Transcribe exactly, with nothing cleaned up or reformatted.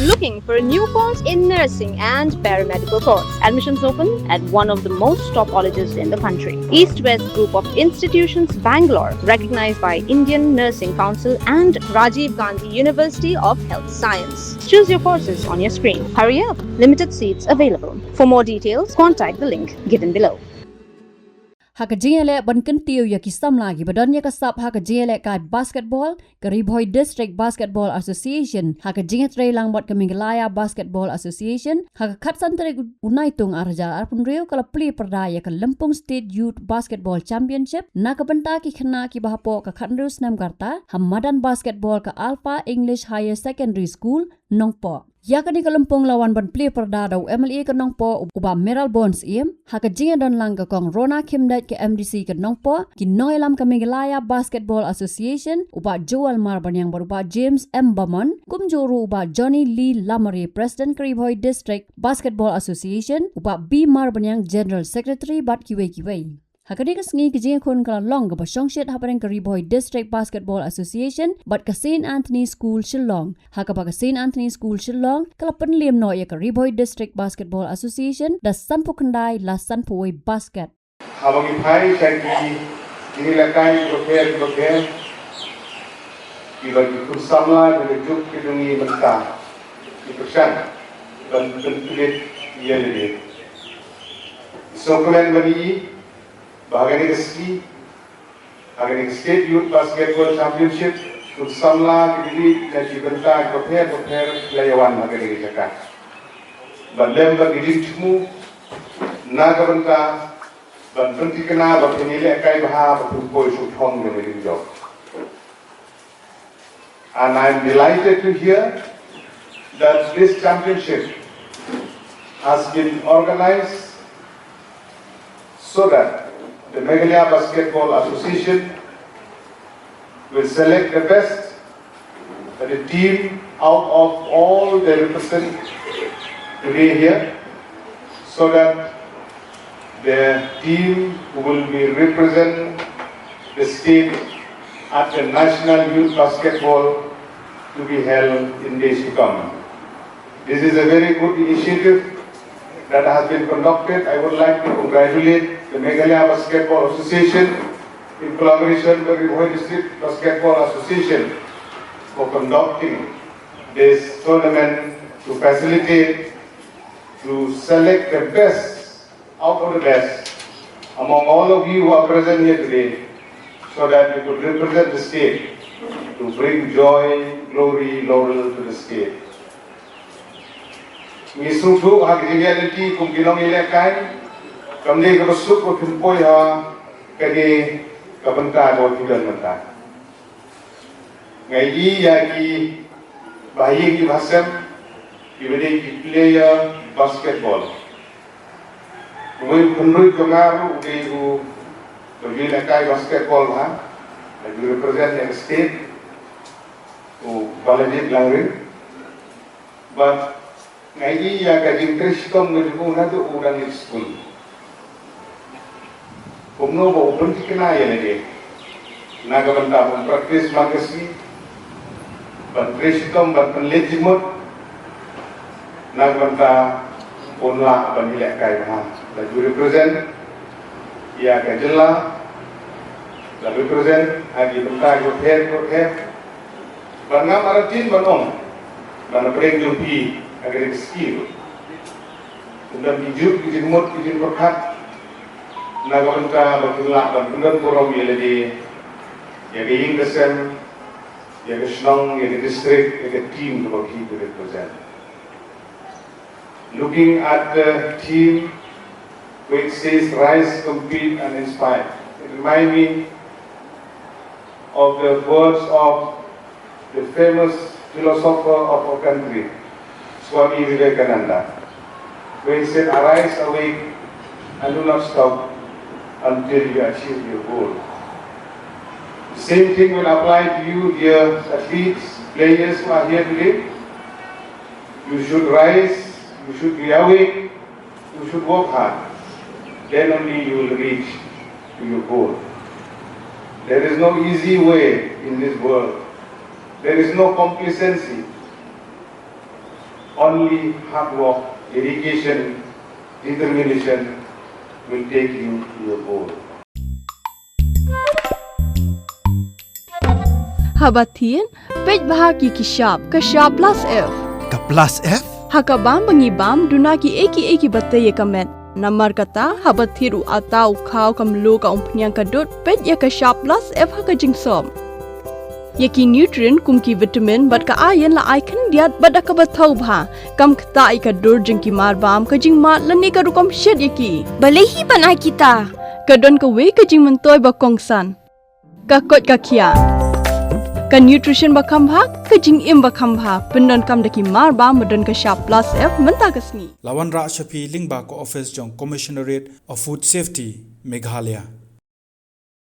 Looking for a new course in nursing and paramedical course? Admissions open at one of the most top colleges in the country. East West Group of Institutions, Bangalore, recognized by Indian Nursing Council and Rajiv Gandhi University of Health Science. Choose your courses on your screen. Hurry up, limited seats available. For more details, contact the link given below. Ha ka jingïaleh ban kyntiew ïa ki samla kiba don ïa ka sap ha ka jingïalehkai basketball, ka Ri Bhoi District Basketball Association, ha ka jingïatreilang bad ka Meghalaya Basketball Association, ha ka khatsan tarik u Naitung arhajar arphew hynriew, ka la plie pyrda ïa ka Lympung State Youth Basketball Championship na ka bynta ki khynnah kiba hapoh ka khathynriew snem ka rta ha madan basketball ka Alpha English Higher Secondary School, Nongpoh. Ïa kane ka lympung la wan ban plie pyrda da u M L A ka Nongpoh, u Bah Mayralborn Syiem, ha ka jingïadonlang ka Kong Rona Khymdeit ka M D C ka Nongpoh, ki nongïalam ka Meghalaya Basketball Association, u Bah Joel Marbaniang bad u Bah James M Bamon, kumjuh ruh u Bah Johnny Lee Lamare, President ka Ri Bhoi District Basketball Association, u Bah B Marbaniang, General Secretary, bad kiwei kiwei. Ha kane ka sngi ka jingïakhun ka la long kaba shongshit hapdeng ka Ri Bhoi District Basketball Association bad ka Saint Anthony School Shillong. Ha kaba ka Saint Anthony School Shillong ka la pynliem noh ïa ka Ri Bhoi District Basketball Association da sanphew khyndai la sanphew wei basket. Haba ngi phai sha ki jingïalehkai kiba pher kiba pher, kiba ki khun samla kiba juk ki jong ngi mynta ki pyrshang ban pynpyllit ïa lade. Sngewkmen ban ïohi ba ha kane ka sngi, ha kane ka State Youth Basketball Championship, khun samla kiba ïeit na ki bynta kiba pher ba pher ki la ïa wan ha kane ka jaka. Ban lem bad ki jingthmu na ka bynta ban pynthikna ba phin ïalehkai bha, ba phin poi sngewthong ïa ka jingjop. And I'm delighted to hear that this championship has been organized so that the Meghalaya Basketball Association will select the best, uh, the team out of all the represent today here, so that the team who will be represent the state at the National Youth Basketball to be held in days to come. This is a very good initiative that has been conducted. I would like to congratulate the Meghalaya Basketball Association in collaboration with the Bhoi District Basketball Association for conducting this tournament to facilitate, to select the best out of the best among all of you who are present here today, so that you could represent the state to bring joy, glory, laurel to the state. Ngi sngewthuh ha ka jingïaid lynti kum ki nongïalehkai, kam dei kaba suk ba phin poi ha kane ka bynta kaba phi don mynta. Nga ïohi ïa ki bahaïing ki bahasem kiba dei ki player basketball. Uwei u khynroi jong nga ruh u dei uba ju lehkai basketball bha, u ju represent ïa ka state, u Balajied Langring. Bad nga ïohi ïa ka jingtrei shitom ka jong u naduh u dang leit skul. Kumno ba u pynthikna ïa lade na ka bynta ban practice man ka sngi, ban trei shitom, ban pynleit jingmut na ka bynta un lah ban ïalehkai bha, la ju represent ïa ka jylla, la represent ha ki bynta kiba pher kiba pher. Bad ngam artatien ban ong ba na pdeng jong phi ha kane ka sngi ruh kin don ki juk, ki jingmut, ki jingpyrkhat na ka bynta ba kin lah ban pyndonburom ïa lade, ïa ka ïing ka sem, ïa ka shnong, ïa ka district, ïa ka team kaba phi phi represent. Looking at the theme which says "Rise, Compete and Inspire," it reminds me of the words of the famous philosopher of our country, Swami Vivekananda, when he said, "Arise, awake, and do not stop until you achieve your goal." The same thing will apply to you, dear athletes, players who are here today. You should rise, you should be awake, you should work hard. Then only you will reach to your goal. There is no easy way in this world. There is no complacency. Only hard work, dedication, determination will take you to your goal. Haba thied, peit bha ki ki shap, ka shap plus F. Ka plus F? Ha ka bam ba ngi bam, duna ki ei ki ei ki ba tei ïa ka met. Namar kata, haba thied u atta, u khaw, ka mluh, ka umphniang, ka dud, peit ïa ka shap plus F ha ka jingsop. Ïa ki nutrient kum ki vitamin bad ka iron la ai khyndiat bad da kaba thaw bha. Kam ktah ïa ka dur jong ki mar bam, ka jingmad lane ka rukom shet ïa ki. Balei hi ban ai kita? Ka don kawei ka jingmyntoi ba kongsan. Ka koit ka khiah. Ka nutrition ba kham bha, ka jingim ba kham bha. Pyndonkam da ki mar bam ba don ka shap plus F mynta ka sngi. La wanrah sha phi lyngba ka office jong Commissionerate of Food Safety, Meghalaya.